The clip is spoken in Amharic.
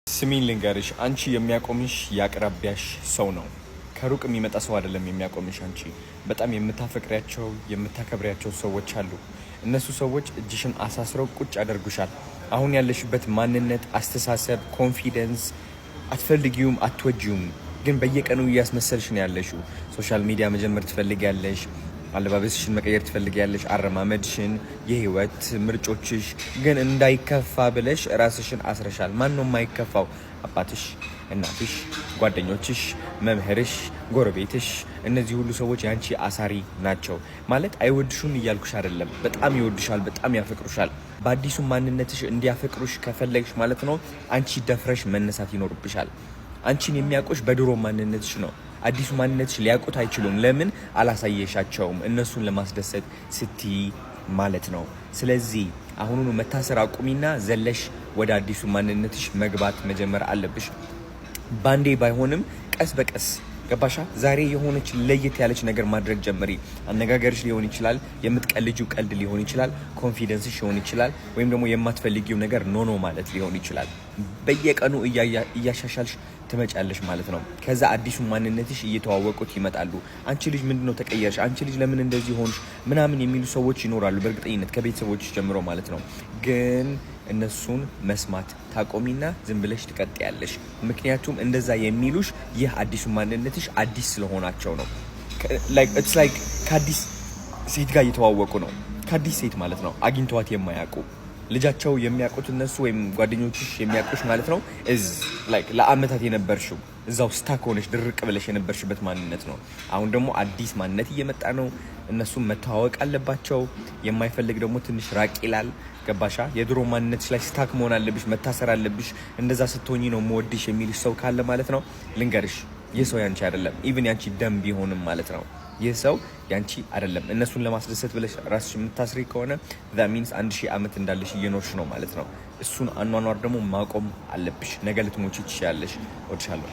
ስሚኝ ልንገርሽ፣ አንቺ የሚያቆምሽ የአቅራቢያሽ ሰው ነው። ከሩቅ የሚመጣ ሰው አይደለም የሚያቆምሽ። አንቺ በጣም የምታፈቅሪያቸው የምታከብሪያቸው ሰዎች አሉ። እነሱ ሰዎች እጅሽን አሳስረው ቁጭ ያደርጉሻል። አሁን ያለሽበት ማንነት፣ አስተሳሰብ፣ confidence አትፈልጊውም፣ አትወጂውም፣ ግን በየቀኑ እያስመሰልሽ ነው ያለሽው። Social media መጀመር ትፈልጊያለሽ፣ አለባበስሽን መቀየር ትፈልጊያለሽ፣ አረማመድሽን፣ የህይወት ምርጫዎችሽ ግን እንዳይከፋ ብለሽ ራስሽን አስረሻል። ማን ነው የማይከፋው? አባትሽ፣ እናትሽ፣ ጓደኞችሽ፣ መምህርሽ፣ ጎረቤትሽ፣ እነዚህ ሁሉ ሰዎች የአንቺ አሳሪ ናቸው። ማለት አይወድሹም እያልኩሽ አይደለም። በጣም ይወድሻል፣ በጣም ያፈቅሩሻል። በአዲሱ ማንነትሽ እንዲያፈቅሩሽ ከፈለግሽ ማለት ነው አንቺ ደፍረሽ መነሳት ይኖርብሻል። አንቺን የሚያውቁሽ በድሮ ማንነትሽ ነው። አዲሱ ማንነትሽ ሊያውቁት አይችሉም። ለምን አላሳየሻቸውም? እነሱን ለማስደሰት ስትይ ማለት ነው። ስለዚህ አሁኑኑ መታሰር አቁሚና ዘለሽ ወደ አዲሱ ማንነትሽ መግባት መጀመር አለብሽ። ባንዴ ባይሆንም ቀስ በቀስ፣ ገባሻ? ዛሬ የሆነች ለየት ያለች ነገር ማድረግ ጀምሪ። አነጋገርሽ ሊሆን ይችላል፣ የምትቀልጂው ቀልድ ሊሆን ይችላል፣ confidence ሽ ሊሆን ይችላል፣ ወይም ደግሞ የማትፈልጊው ነገር no no ማለት ሊሆን ይችላል። በየቀኑ እያሻሻልሽ ትመጫለሽ ማለት ነው። ከዛ አዲሱ ማንነትሽ እየተዋወቁት ይመጣሉ። አንቺ ልጅ ምንድነው ተቀየርሽ? አንቺ ልጅ ለምን እንደዚህ ሆንሽ? ምናምን የሚሉ ሰዎች ይኖራሉ፣ በእርግጠኝነት ከቤተሰቦችሽ ጀምሮ ማለት ነው። ግን እነሱን መስማት ታቆሚና ዝም ብለሽ ትቀጥያለሽ። ምክንያቱም እንደዛ የሚሉሽ ይህ አዲሱ ማንነትሽ አዲስ ስለሆናቸው ነው። It's like ከአዲስ ሴት ጋር እየተዋወቁ ነው። ከአዲስ ሴት ማለት ነው፣ አግኝተዋት የማያውቁ። ልጃቸው የሚያውቁት እነሱ ወይም ጓደኞችሽ የሚያውቁሽ ማለት ነው is like ለአመታት የነበርሽው እዛው stuck ሆነሽ ድርቅ ብለሽ የነበርሽበት ማንነት ነው። አሁን ደግሞ አዲስ ማንነት እየመጣ ነው። እነሱም መተዋወቅ አለባቸው። የማይፈልግ ደግሞ ትንሽ ራቅ ይላል። ገባሻ? የድሮ ማንነትሽ ላይ stuck መሆን አለብሽ፣ መታሰር አለብሽ። እንደዛ ስትሆኚ ነው መወድሽ የሚልሽ ሰው ካለ ማለት ነው፣ ልንገርሽ፣ ይህ ሰው ያንቺ አይደለም። Even ያንቺ ደም ቢሆንም ማለት ነው። ይህ ሰው ያንቺ አይደለም። እነሱን ለማስደሰት ብለሽ ራስሽ የምታስሪ ከሆነ that means 1000 ዓመት እንዳለሽ እየኖርሽ ነው ማለት ነው። እሱን አኗኗር ደግሞ ማቆም አለብሽ። ነገ ልትሞቺ ትችያለሽ። እወድሻለሁ።